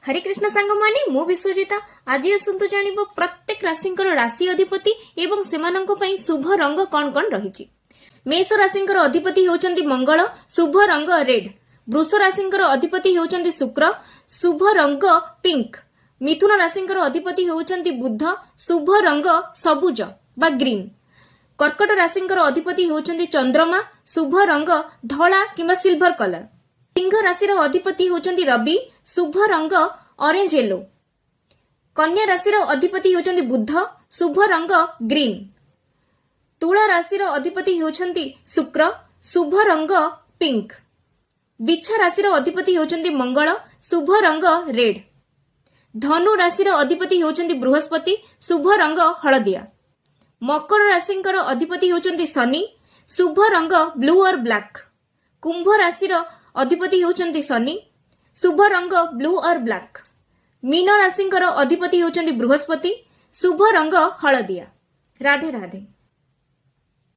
ହରେ କୃଷ୍ଣ ସାଙ୍ଗମାନେ, ମୁଁ ବିଶ୍ୱଜିତା। ଆଜି ଆସନ୍ତୁ ଜାଣିବ ପ୍ରତ୍ୟେକ ରାଶିଙ୍କର ରାଶି ଅଧିପତି ଏବଂ ସେମାନଙ୍କ ପାଇଁ ଶୁଭ ରଙ୍ଗ କଣ କଣ ରହିଛି। ମେଷ ରାଶିଙ୍କର ଅଧିପତି ହେଉଛନ୍ତି ମଙ୍ଗଳ, ଶୁଭ ରଙ୍ଗ ରେଡ୍। ବୃଷ ରାଶିଙ୍କର ଅଧିପତି ହେଉଛନ୍ତି ଶୁକ୍ର, ଶୁଭ ରଙ୍ଗ ପିଙ୍କ। ମିଥୁନ ରାଶିଙ୍କର ଅଧିପତି ହେଉଛନ୍ତି ବୁଧ, ଶୁଭ ରଙ୍ଗ ସବୁଜ ବା ଗ୍ରୀନ୍। କର୍କଟ ରାଶିଙ୍କର ଅଧିପତି ହେଉଛନ୍ତି ଚନ୍ଦ୍ରମା, ଶୁଭ ରଙ୍ଗ ଧଳା କିମ୍ବା ସିଲଭର କଲର। ସିଂହ ରାଶିର ଅଧିପତି ହେଉଛନ୍ତି ରବି, ଶୁଭ ରଙ୍ଗ ଅରେଞ୍ଜ ୟେଲୋ। କନ୍ୟା ରାଶିର ଅଧିପତି ହେଉଛନ୍ତି ବୁଧ, ଶୁଭ ରଙ୍ଗ ଗ୍ରୀନ୍। ତୁଳା ରାଶିର ଅଧିପତି ହେଉଛନ୍ତି ଶୁକ୍ର, ଶୁଭ ରଙ୍ଗ ପିଙ୍କ। ବିଛା ରାଶିର ଅଧିପତି ହେଉଛନ୍ତି ମଙ୍ଗଳ, ଶୁଭ ରଙ୍ଗ ରେଡ୍। ଧନୁ ରାଶିର ଅଧିପତି ହେଉଛନ୍ତି ବୃହସ୍ପତି, ଶୁଭ ରଙ୍ଗ ହଳଦିଆ। ମକର ରାଶିଙ୍କର ଅଧିପତି ହେଉଛନ୍ତି ଶନି, ଶୁଭ ରଙ୍ଗ ବ୍ଲୁ ଅର୍ ବ୍ଲାକ୍। କୁମ୍ଭ ରାଶିର ଅଧିପତି ହେଉଛନ୍ତି ଶନି, ଶୁଭ ରଙ୍ଗ ବ୍ଲୁ ଅର୍ ବ୍ଲାକ୍। ମୀନ ରାଶିଙ୍କର ଅଧିପତି ହେଉଛନ୍ତି ବୃହସ୍ପତି, ଶୁଭ ରଙ୍ଗ ହଳଦିଆ। ରାଧେ ରାଧେ।